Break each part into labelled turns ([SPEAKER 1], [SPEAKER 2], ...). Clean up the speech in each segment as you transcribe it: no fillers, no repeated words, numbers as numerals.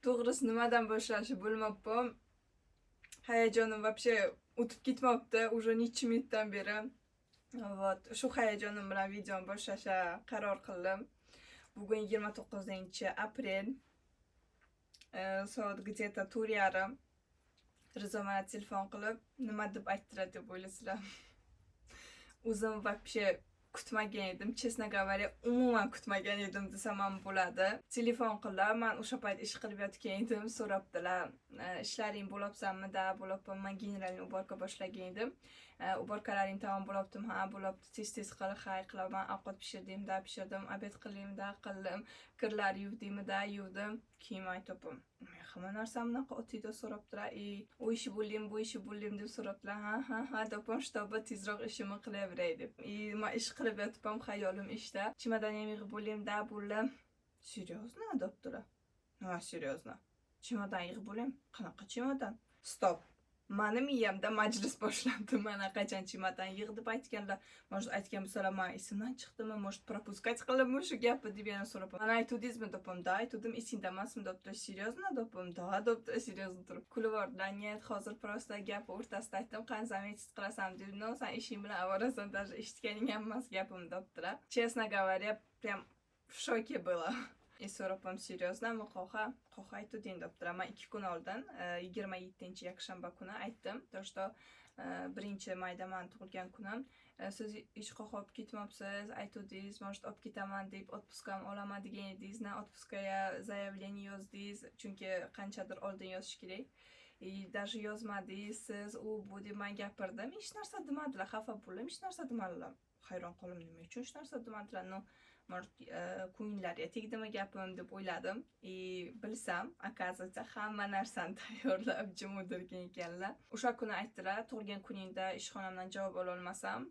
[SPEAKER 1] To'g'risi, nimadan boshlashni bilmabman. Hayajonim вообще o'tib ketmabdi уже necha minutdan beri. Вот, shu hayajonim bilan videoni boshlashga qaror qildim. Bugun 29 aprel. Soat где-то 4:30. Rizo mana telefon qilib, nima deb aytdilar deb o'ylaysizlar? O'zim вообще kutmagan edim. Честно говоря, umuman kutmagan edim desam ham bo'ladi. Telefon qildilar. Man o'sha payt ish qilib yotgan edim. So'rabdilar, "Ishlaring bo'lyapsanmi?" "Да, bo'lyapman." Man генеральный уборка boshlagan edim. "Уборка laring tamom bo'lyaptimi?" "Ha, bo'lyapti." "Tez tez qil." "Hay, qilaman." "Ovqat pishirding?" "Да, pishirdim." "Обед qildingmi?" "Да, qildim." "Kirlar yuvdingmi?" "Да, yuvdim." Keyin aytyapman, hamma narsani bunaqa otiyda so'rabdilar. И u ishi bo'ldimi, bu ishi bo'ldimi deb so'rabdilar. Ha debman, чтобы tezroq ishimni qilaveray deb. И man ish qilib yotibam, xayolim ishda. "Чемодан ham yig'ib bo'lding?" "Да, bo'ldim." "Серьезно?" debdilar. "Nima серьезно? Чемодан yig'ib bo'ling? Qanaqa чемодан?" Стоп. Mani miyamda majlis boshlandi. Mana qachon чемодан yig' deb aytganlar? Может, aytgan bo'lsalar, man esimdan chiqdimi? Может, пропускать qildimmi shu gapni deb yana so'rab. "Mana aytuvdingizmi?" debman. "Да, aytuvdim, esingda emasmi?" debdilar. "Серьезно?" debman. "Да", debdilar, серьезно turib. Kulib yubordilar. "Нет, hozir просто gap o'rtasida aytdim, qani заметить qilasan deb. Но, san ishing bilan ovorasan, даже eshitganing ham emas gapimni", debdilar. Честно говоря, прям в шоке была. И so'rabman, "Серьезно mi? Qoha? Qoha aytuvding?" debdilar. Man 2 kun oldin, 27 yakshanba kuni aytdim. То, что 1 mayda mani tug'ilgan kunim. Siz hech qayerga olib ketmabsiz, aytuvdingiz, может, olib ketaman deb, отпуск ham olaman degan edingiz, na отпуска ga заявление yozdingiz, chunki qanchadir oldin yozish kerak. И даже yozmadingiz siz, u bu deb man gapirdim. Hech narsa demadilar, xafa bo'ldim, hech narsa demadilar. Hayron qoldim, nima uchun hech narsa demadilar? Ну, может, ko'ngillariga tegdimi gapim deb o'yladim. И bilsam, оказывается, hamma narsani tayyorlab jim o'tirgan ekanlar. O'sha kuni aytdilar, tug'ilgan kuningda ishxonamdan javob ololmasam,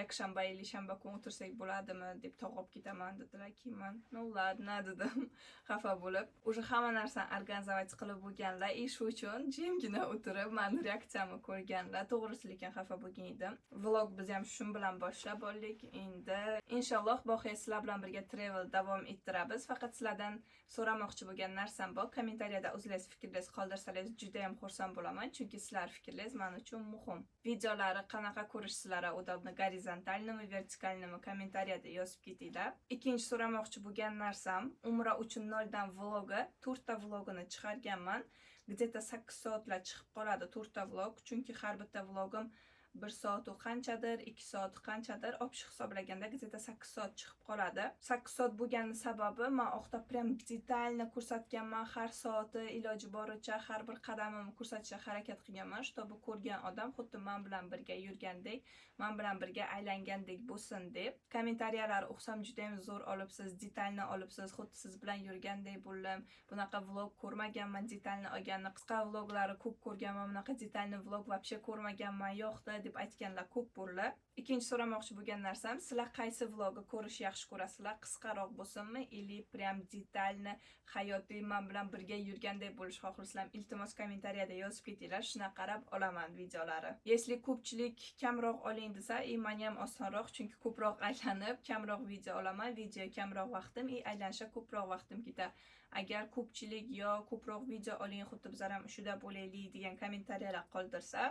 [SPEAKER 1] yakshanba или shanba kuni o'tirsak bo'ladimi deb tog'a olib ketaman dedilar. Keyin man "Ну ладно" dedim, xafa bo'lib. Уже hamma narsani организовать qilib bo'lganlar и shu uchun jimgina o'tirib mani reaksiyamni ko'rganlar. To'g'risi, lekin xafa bo'lgan edim. Vlog biz ham shu bilan boshlab oldik. Endi inshaalloh voqea sizlar bilan birga travel davom ettiramiz. Faqat sizlardan so'ramoqchi bo'lgan narsam bor. Kommentariyada o'zlaringiz fikrlaringiz qoldirsangiz juda ham xursand bo'laman, chunki sizlar fikrlaringiz men uchun muhim. Videolari qanaqa ko'rish sizlarga удобно, горизонтальный mi, вертикальный mi, kommentariyada yozib ketinglar. Ikkinchi so'ramoqchi bo'lgan narsam, Umra uchun noldan vlogi, to'rtta vlogini chiqarganman. Где-то 8 soatlar chiqib qoladi to'rtta vlog, chunki har bitta vlogim 1 soatu qanchadir, 2 soat qanchadir, общий hisoblaganda где-то 8 soat chiqib qoladi. 8 soat bo'lgani sababi man oqda прям детально ko'rsatganman, har soati iloji boricha har bir qadamimni ko'rsatishga harakat qilganman, чтобы ko'rgan odam xuddi man bilan birga yurgandek, man bilan birga aylangandek bo'lsin deb. Kommentariyalar o'qisam, juda ham zo'r olibsiz, детально olibsiz, xuddi siz bilan yurgandek bo'ldim. Bunaqa vlog ko'rmaganman детально olganni. Qisqa vloglarni ko'p ko'rganman, bunaqa детальный vlog вообще ko'rmaganman, yoqdi deb aytganlar ko'p bo'ldi. Ikkinchi so'ramoqchi bo'lgan narsam, sizlar qaysi vlogni ko'rishni yaxshi ko'rasizlar? Qisqaroq bo'lsinmi или прям детально hayotiy man bilan birga yurgandek bo'lishni xohlaysizlar? Iltimos, kommentariyada yozib ketinglar, shuna qarab olaman videolari. Если ko'pchilik kamroq oling desa, и manga ham osonroq, chunki ko'proq aylanib, kamroq video olaman, video kamroq vaqtim и aylanishga ko'proq vaqtim ketadi. Agar ko'pchilik yo ko'proq video oling, xuddi bizlar ham shuda bo'laylik degan kommentariyalar qoldirsa,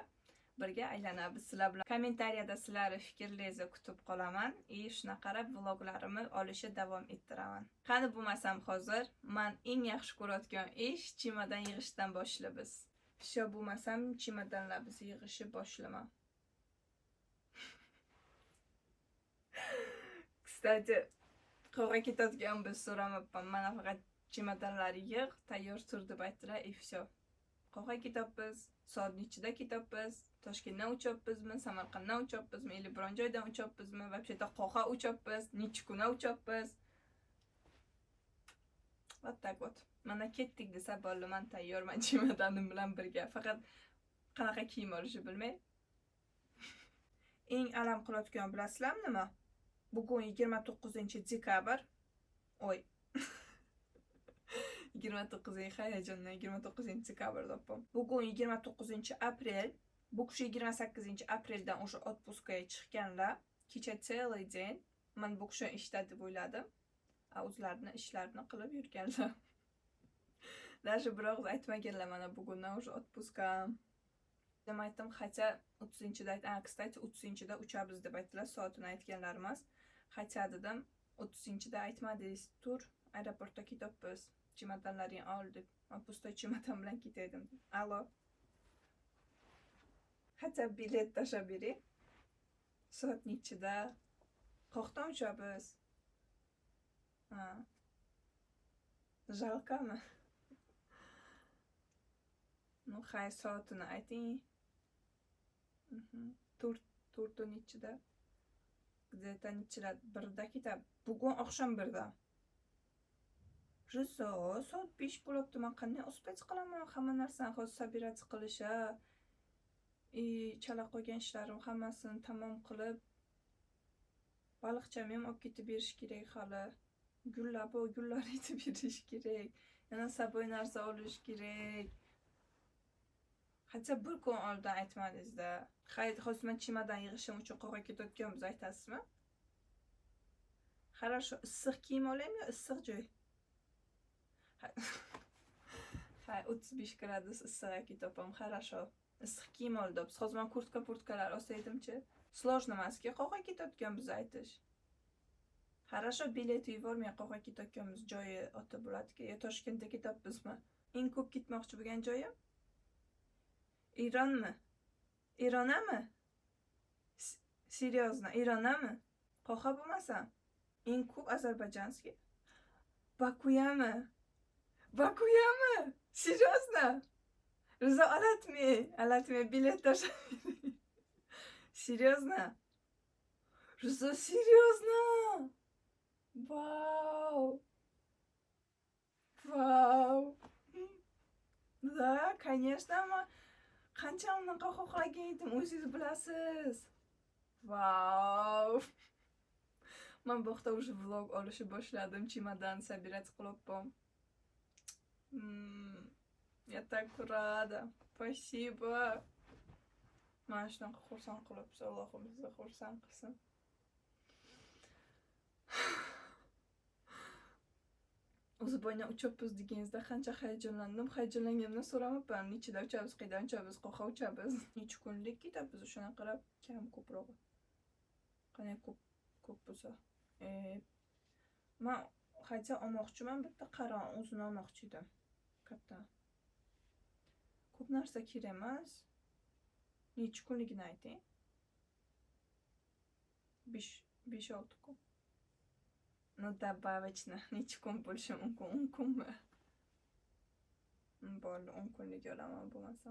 [SPEAKER 1] birga aylanamiz sizlar bilan. Kommentariyada sizlarni fikrlaringizni kutib qolaman и shuna qarab vloglarimni olishni davom ettiraman. Qani bo'lmasam hozir man eng yaxshi ko'rayotgan ish, чемодан yig'ishdan boshlaymiz. Всё, bo'lmasam чемодан larimizni yig'ishni boshlaman. Кстати, qayerga ketadigan biz so'ramabman. Mana faqat чемодан larni yig', tayyor tur deb aytdilar и всё. Qayerga ketyapmiz? Soat nechida ketyapmiz? Toshkentdan uchyapmizmi, Samarqanddan uchyapmizmi или biron joydan uchyapmizmi? Вообще-то qayerga uchyapmiz? Necha kuna uchyapmiz? Вот так вот. Mana ketdik desa bo'ldi, man tayyorman чемодан im bilan birga. Faqat qanaqa kiyim olishni bilmay. Eng alam qilayotgan bilasizlarmi nima? Bugun 29 dekabr. Oy. 29 hayajondan 29 dekabr deyapman. Bugun 29 aprel. Bu kishi 28 apreldan o'sha отпуск ga chiqqanlar. Kecha целый день man bu kishi ishda deb o'yladim. A o'zlarini ishlarini qilib yurganlar. Даже bir og'iz aytmaganlar, mana bugundan уже отпуска deb aytdim, хотя 30-da ayt, a, кстати, 30-da uchamiz deb aytdilar, soatini aytganlar emas. Хотя dedim, 30-da aytmadingiz, tur, aeroportda ketyapmiz, chemodanlaringni ol deb. Man пустой chemodan bilan ketaydim. Allo. Хотя bilet tashlab bering. Soat nechida? Qayoqdan uchamiz? Ha. Жалко mi? Ну, hay, soatini ayting. 4, 4 nechida? Где-то nechilar? 1da ketadi. Bugun oqshom 1da. Rizo, soat 5 bo'lyapti. Man qanday успеть qilaman hamma narsani hozir собирать qilish, и chala qolgan ishlarim hammasini tamom qilib, baliqchani ham olib ketib berish kerak hali. Gullar bor, gullar etib berish kerak. Yana собой narsa olish kerak. Хотя bir kun oldin aytmadingiz-da. Hay, hozir man chemodan yig'ishim uchun qayerga ketayotganimizni aytasizmi? Хорошо, issiq kiyim olaymi yo issiq joy? Ha, 35 gradus issiq ketyapman. Хорошо. Issiq kiyim ol deyapsiz. Hozir man kurtka purtkalar olsaydimchi? Сложно emaski qayerga ketayotganimizni aytish. Хорошо, bilet yubormay qayerga ketayotganimiz joyi oti bo'ladiki. Yo Toshkentda ketyapmizmi? Eng ko'p ketmoqchi bo'lgan joyim? Eronmi? Eronami? Серьезно, Eronami? Qoha bo'lmasa? Eng ko'p азербайджанский. Bakuyami? Bakuyami? Серьезно? Rizo, alatmang, alatmang, bilet tashlab bering. Серьезно? Rizo, серьезно? Vau! Vau! Да, конечно, man qancha unaqa xohlagan edim, o'zingiz bilasiz. Vau! Man bu yoqda уже vlog olishni boshladim, chemodan собирать qilyapman. Я так рада. Спасибо. Mani shunaqa xursand qilibsiz, Allohim sizni xursand qilsin. O'zi boydan uchyapmiz deganingizda qancha hayajonlandim. Hayajonlanganimdan so'ramabman, nechida uchamiz, qayerdan uchamiz, qayerga uchamiz. Necha kunlik ketamiz, o'shani qarab kam ko'prog'i. Qanday ko'p ko'p bo'lsa. Man хотя olmoqchiman, bitta qaron o'zini olmoqchi edim. Katta. Ko'p narsa kerak emas. Necha kunligini ayting. 5 5-6 kun. Ну, добавочно necha kun bo'lishi mumkin? 10 kunmi? Bo'ldi, 10 kunlik olaman bo'lmasa.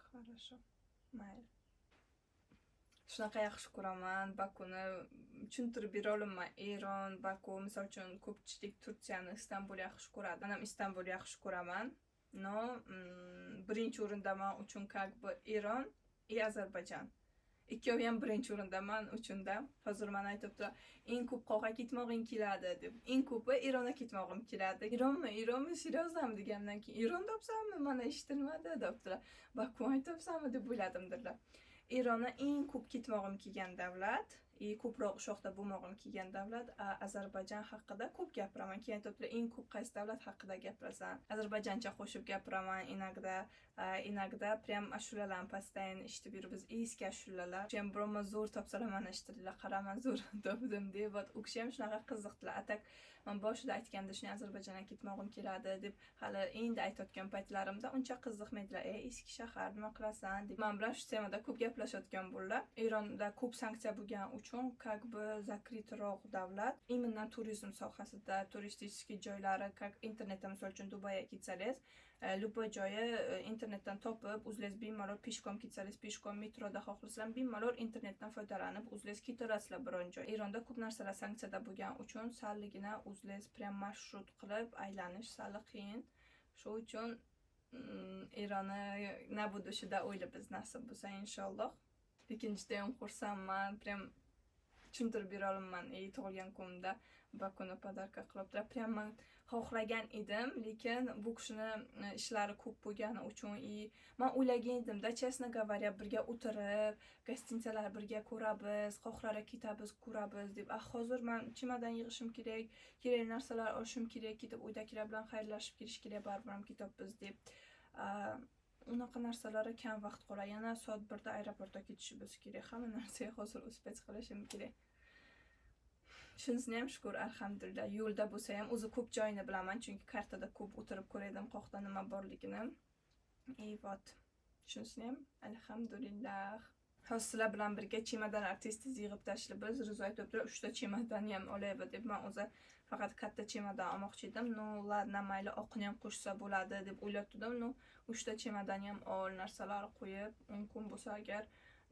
[SPEAKER 1] Хорошо. Mayli. Shunaqa yaxshi ko'raman Bakuni. Tushuntirib bera olmayman. Eron, Baku, misol uchun, ko'pchilik Turkiyani, Istanbul yaxshi ko'radi. Men ham Istanbul yaxshi ko'raman. Но, birinchi o'rinda man uchun как бы Eron и Ozarbayjon. Ikkovi ham birinchi o'rinda man uchunda. Hozir mana aytyaptilar, eng ko'p qayerga ketmog'ing keladi deb. Eng ko'pi Eronga ketmog'im keladi. Eronmi, Eronmi, серьезно degandan keyin Eron debsanmi, mana eshitilmadi debdilar. Baku aytyapsanmi deb o'yladimdirlar. Eronni eng ko'p ketmog'im kelgan davlat, и ko'proq o'sha yoqda bo'lmog'im kelgan davlat. Ozarbayjon haqida ko'p gapiraman. Keyin aytyaptilar, eng ko'p qaysi davlat haqida gapirasan? Ozarbayjoncha qo'shib gapiraman иногда, иногда прям ashulalarni постоянно eshitib yuribmiz, eski ashulalar. Прям biroma zo'r topsalar mana eshitdilar, qaraman zo'r topdim deb. Вот u kishi ham shunaqa qiziqdilar. А так man boshida aytganda shuni Ozarbayjonga ketmog'im keladi deb hali endi aytayotgan paytlarimda uncha qiziqmaydilar. E, eski shahar, nima qilasan deb. Man bilan shu temada ko'p gaplashayotgan bo'ldilar. Eronda ko'p sanksiya bo'lgani uchun как бы закрытый roq davlat. Именно turizm sohasida turistik joylari, как internetda, misol uchun, Dubayga ketsangiz, любой joyi internetdan topib, o'zingiz bemalol пешком ketsangiz, пешком, metroda xohlasangiz, bemalol internetdan foydalanib o'zingiz ketaverasizlar biron joy. Eronda ko'p narsalar sanksiyada bo'lgani uchun salligina o'zingiz прям marshrut qilib aylanish sal qiyin. Shu uchun Eronni на будущее o'ylaymiz, nasib bo'lsa, inshaalloh. Lekin judayam xursandman, прям Tushuntirib bera olmayman. И tug'ilgan kunimda Bakuni подарка qilibdilar. Прям man xohlagan edim, lekin bu kishini ishlari ko'p bo'lgani uchun и man o'ylagan edimda, честно говоря, birga o'tirib, гостиница lar birga ko'ramiz, qoqlarga ketamiz, ko'ramiz deb. Ah, hozir man chemodan yig'ishim kerak, kerakli narsalar olishim kerak, ketib uydagilar bilan xayrlashib kelish kerak, baribir ham ketyapmiz deb. Unaqa narsalarga kam vaqt qoladi. Yana soat 1 da aeroportga ketishimiz kerak. Hamma narsaga hozir успеть qilishim kerak. Shunisini ham shukur, alhamdulillah. Yo'lda bo'lsa ham o'zi ko'p joyini bilaman, chunki kartada ko'p o'tirib ko'rdim qoqda nima borligini. И вот. Shunisini ham alhamdulillah. Hozir sizlar bilan birga chemodanlar tez-tez yig'ib tashlaymiz. Rizo aytyaptilar, 3 ta chemodanni ham olaymi deb. Men o'zi faqat katta chemodan olmoqchi edim. Ну, ладно, mayli, oqini ham qo'shsa bo'ladi deb o'ylab turdim. Ну, 3 ta chemodanni ham ol, narsalar qo'yib, 10 kun bo'lsa agar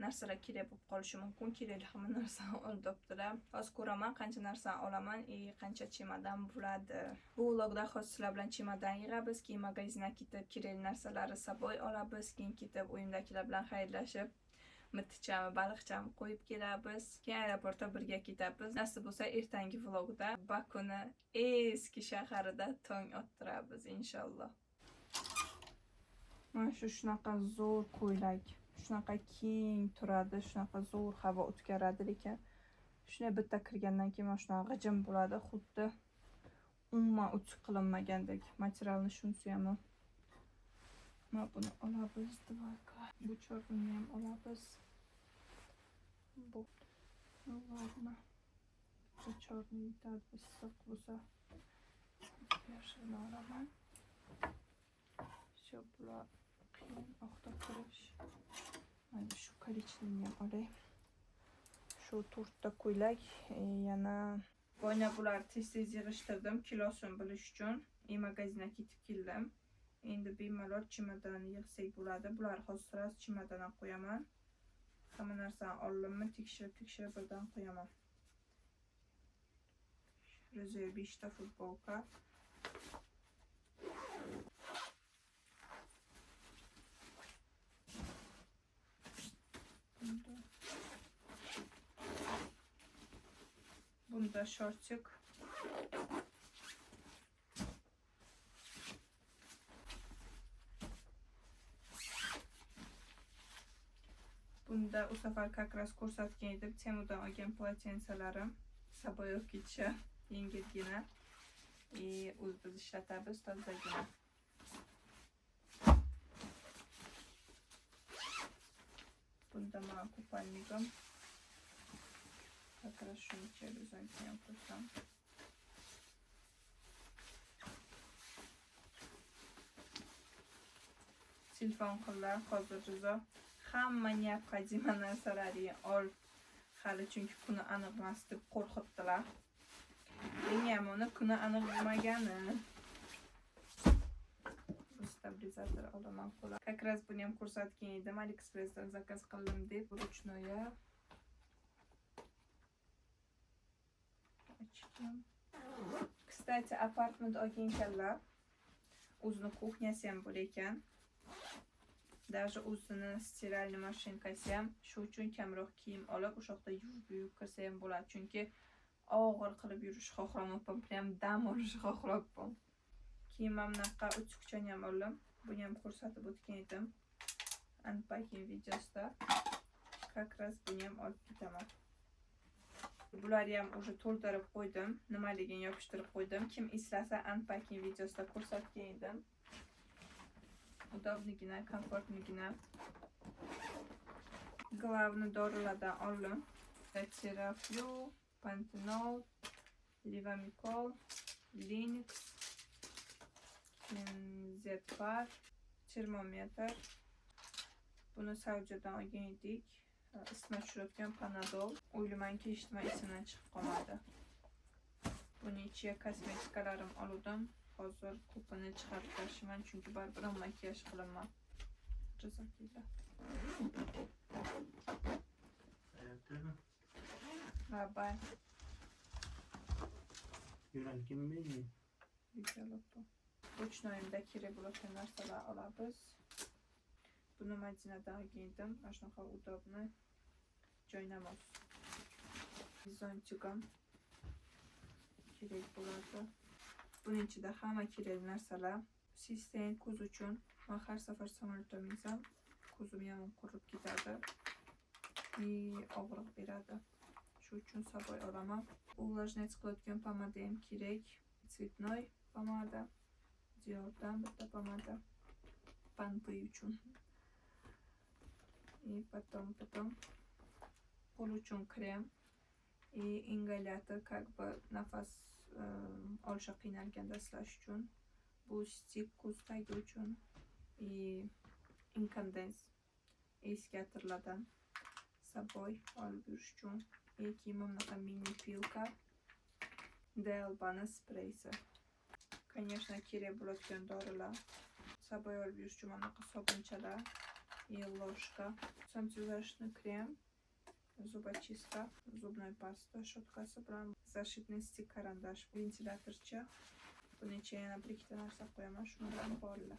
[SPEAKER 1] narsalar kerak bo'lib qolishi mumkin. Kerakli hamma narsani ol debdilar. Hozir ko'raman qancha narsani olaman и qancha chemodan bo'ladi. Bu vlogda hozir sizlar bilan chemodan yig'amiz, keyin magazinga ketib kerakli narsalarni собой olamiz, keyin ketib uyimdagilar bilan xayrlashib mitichami, baliqchami qo'yib kelamiz. Keyin aeroportda birga ketamiz. Nasib bo'lsa ertangi vlogda Bakuni eski shaharida tong ottiramiz inshaalloh. Mana shu shunaqa zo'r ko'ylak, shunaqa keng turadi, shunaqa zo'r havo o'tkazadi, lekin shunday bitta kirgandan keyin mana shunaqa g'ijim bo'ladi, xuddi umuman utyug qilinmagandek. Materialni shunisi ham. Mana buni olamiz, двойка. Bu черный ni ham olamiz. Bu. Ну ладно. Bu черный yetadi, issiq bo'lsa. Yoshilni olaman. Shu bular qiyin oqda kirish. Mana shu коричневый ni ham olay. Shu to'rtta ko'ylak, yana boyna bularni tez-tez yig'ishtirdim kilosini bilish uchun. И magazinga ketib keldim. Endi bemalol chemodanni yig'sak bo'ladi. Bular hozir сразу chemodandan qo'yaman. Hamma narsani oldimmi, tekshirib-tekshirib birdan qo'yaman. Rizoga 5 ta futbolka. Bunda shortik. Bunda u safar как раз ko'rsatgan edim, Temudan olgan полотенцalarim собой olib ketishi yengilgina. И o'z biz ishlatamiz tozagina. Bunda mana купальник im. Как раз shuni ichiga o'zimnikini ham qo'ysam. Telefon qildilar hozir Rizo. Hamma необходимый narsalarni ol. Hali chunki kuni aniq emas deb qo'rqitdilar. Eng yomoni kuni aniq bo'lmagani. Bu stabilizator olaman qo'la. Как раз buni ham ko'rsatgan edim, AliExpressdan zakaz qildim deb. Ручная. Ochdim. Кстати, apartment olgan ekanlar. O'zini кухня si ham bor ekan. Даже o'zini стиральный mashinkasi ham. Shu uchun kamroq kiyim olib, o'sha yoqda yuvib-yuvib kirsa ham bo'ladi. Chunki og'ir qilib yurish xohlamayapman, prям dam olishni xohlayapman. Keyin mana bunaqa utyugchani ham oldim. Buni ham ko'rsatib o'tgan edim unpacking videosida. Как раз buni ham olib ketaman. Bularni ham уже to'ldirib qo'ydim, nimaligini yopishtirib qo'ydim. Kim eslasa unpacking videosida ko'rsatgan edim. Удобный gina, комфортный gina. Главный dorilardan oldim. Teraflu, Pantenol, Levamikol, Linux, Zepar, termometr. Buni Saudiyadan olgan edik. Isitma tushirayotgan Panadol. O'ylaymanki, hech nima esimdan chiqib qolmadi. Buni ichiga kosmetikalarim oldim. Hozir ko'pini chiqarib tashlayman, chunki baribir ham makiyaj qilaman. Jazakillah. Bye bye.
[SPEAKER 2] Yo'nalgan mi?
[SPEAKER 1] Videolabda. Ручной imda kerak bo'ladigan narsalar olamiz. Buni Madinadan olgan edim. Mana shunaqa удобный joynamoz. Зонтик im kerak bo'ladi. Buning ichida hamma kerakli narsalar. Systane ko'z uchun. Men har safar samolyotda minsam, ko'zim yomon qurib ketadi. И og'riq beradi. Shu uchun собой olaman. Увлажнять qiladigan pomada ham kerak. Цветной pomada. Diordan bitta pomada. Понты uchun. И потом qo'l uchun krem и ingalyator, как бы nafas olishga qiynalganda silash uchun. Bu стик ko'z tagi uchun и incandescent eski atirlardan собой olib yurish uchun. И keyin mana bunaqa mini пилка, D'Albani spreysi. Конечно, kerak bo'ladigan dorilar. Собой olib yurish uchun mana bunaqa sobunchalar и ложка. Солнцезащитный крем, зубочистка, зубной паста, щетка si bilan защитный стик карандаш, ventilyatorcha. Buni ichiga yana bir ikkita narsa qo'yaman, shuni bilan borilar.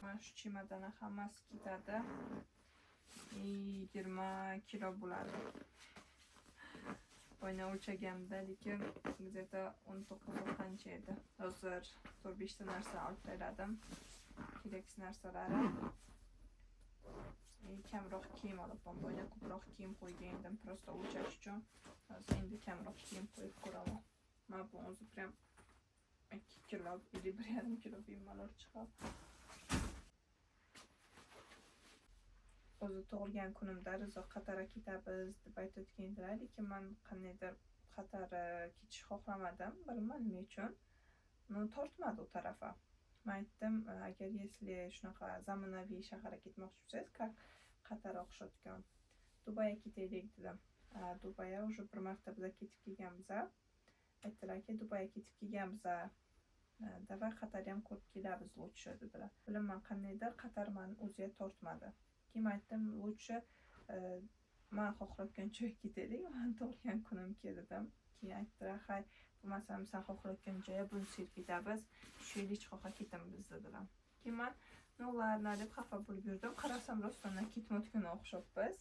[SPEAKER 1] Mana shu chemadani hammasi ketadi. 20 kilo bo'ladi. Oyna o'lchaganimda, lekin где-то 19 qancha edi. Hozir 4-5 ta narsa olib tashladim. Keraksiz narsalari. Kamroq kiyim olibman. Boyna ko'proq kiyim qo'ygan edim, просто o'lchash uchun. Hozir endi kamroq kiyim qo'yib ko'raman. Mana bu o'zi prям 2 kilo или 1,5 kilo bemalol chiqadi. O'zi tug'ilgan kunimda Rizo Qatarga ketamiz deb aytayotgan edilar, lekin man qandaydir Qatarga ketishni xohlamadim, bilmayman nima uchun. Ну, tortmadi u tarafa. Men aytdim, agar если shunaqa zamonaviy shaharga ketmoqchi bo'lsangiz, как Qatarga o'xshatgan, Dubayga ketaylik dedim. Dubayga уже bir marta biz ketib kelganmiz. Aytdilarki, Dubayga ketib kelganmiz. Давай Qatarga ham ko'rib kelamiz лучше dedilar. Bilmayman, qandaydir Qatar meni o'ziga tortmadi. Keyin aytdim, лучше man xohlayotgan joyga ketaylik, man tug'ilgan kunim dedim. Keyin aytdilar, hay, bo'lmasam sen xohlayotgan joyga buni sevib ketamiz, shu yil hech qayerga ketamiz dedilar. Keyin man, ну ладно deb xafa bo'lib yurdim. Qarasam rostdan ketmayotganga o'xshabmiz.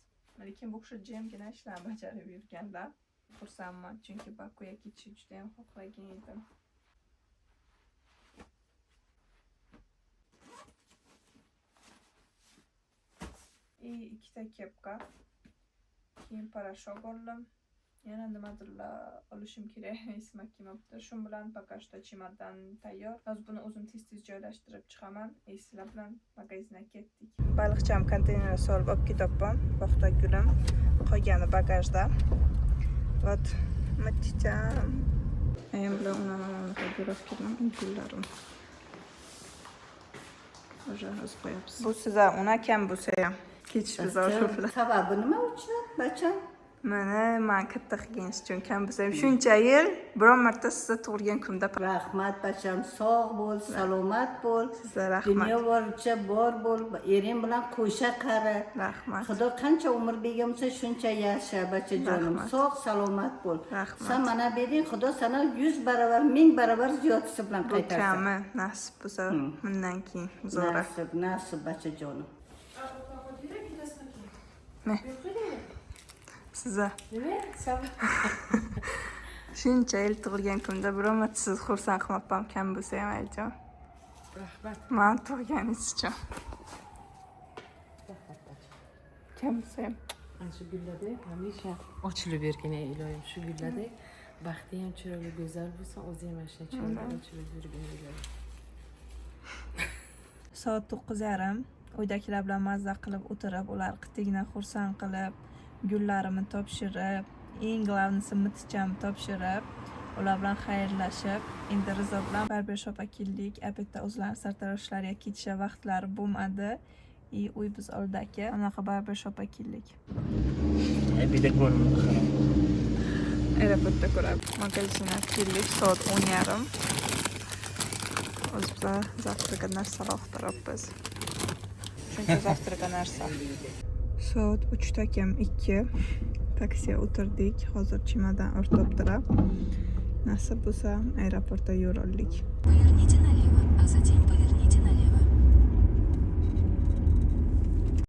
[SPEAKER 1] Lekin bu kishi jimgina ishlarni bajarib yurganlar. Xursandman, chunki Bakuga ketishni juda ham xohlagan edim. И ikkita kepka, keyin порошок oldim. Yana nimadirlar olishim kerak, esimga kelmabdi. Shu bilan пока что chemodan tayyor. Hozir buni o'zim tez-tez joylashtirib chiqaman. Sizlar bilan magazinga ketdik. Baliqcham konteynerga solib olib ketyapman. Bog'da gulim, qolgani bagajda. Вот, maticham. Ayam bilan uni mana bunaqa gul olib keldim, gullarim. Уже hozir qo'yapsiz. Bu siza una kam bo'lsa ham ketish biz shu bilan.
[SPEAKER 3] Sababi nima uchun, bacham?
[SPEAKER 1] Mana man katta qilganingiz uchun kam bo'lsa ham shuncha yil biron marta sizni tug'ilgan kunimda
[SPEAKER 3] Rahmat, bacham, sog' bo'l, salomat bo'l.
[SPEAKER 1] Sizga rahmat.
[SPEAKER 3] Dunyo boricha bor bo'l, ering bilan qo'sha qara.
[SPEAKER 1] Rahmat.
[SPEAKER 3] Xudo qancha umr bergan bo'lsa, shuncha yasha, bachajonim.
[SPEAKER 1] Rahmat.
[SPEAKER 3] Sog', salomat bo'l.
[SPEAKER 1] Rahmat.
[SPEAKER 3] Sen mana bering, Xudo sana 100 barobar, 1000 barobar ziyodasi bilan
[SPEAKER 1] Bu
[SPEAKER 3] qaytarsin.
[SPEAKER 1] kami nasib bo'lsa bundan keyin zo'ra.
[SPEAKER 3] Nasib, nasib, bachajonim.
[SPEAKER 1] Ne? Siza. Shuncha yil tug'ilgan kunimda biron marta sizni xursand qilmabman, kam bo'lsa ham aytjon.
[SPEAKER 4] Rahmat.
[SPEAKER 1] Man tug'ilganingiz uchun. Kam bo'lsa ham.
[SPEAKER 4] Ana shu gullardek hamisha ochilib bergin ey iloyim. Shu gullardek baxti ham chiroyli, go'zal bo'lsin, o'zi ham mana shunday chiroyli ochilib yurgin iloyim.
[SPEAKER 1] Soat 9:30. Uydagilar bilan mazza qilib o'tirib, ular qitigini xursand qilib, gullarimni topshirib, eng главный si mitichamni topshirib, ular bilan xayrlashib, endi Rizo bilan barbershopga keldik. Обед da o'zlarini sartaroshlariga ketisha vaqtlari bo'lmadi. И uy biz oldidagi anaqa barbershopga keldik.
[SPEAKER 2] Bir de ko'rinmadi xarob.
[SPEAKER 1] Aeroportda ko'radi. Magazinga keldik soat 10:30. O'zi biza завтрак ka narsalar axtaryapmiz. Shuncha завтрак narsa. Soat 2:58. Taksiga o'tirdik. Hozir чемодан ortibdilar. Nasib bo'lsa, aeroportda yo'l oldik.
[SPEAKER 5] Поверните налево, а затем поверните налево.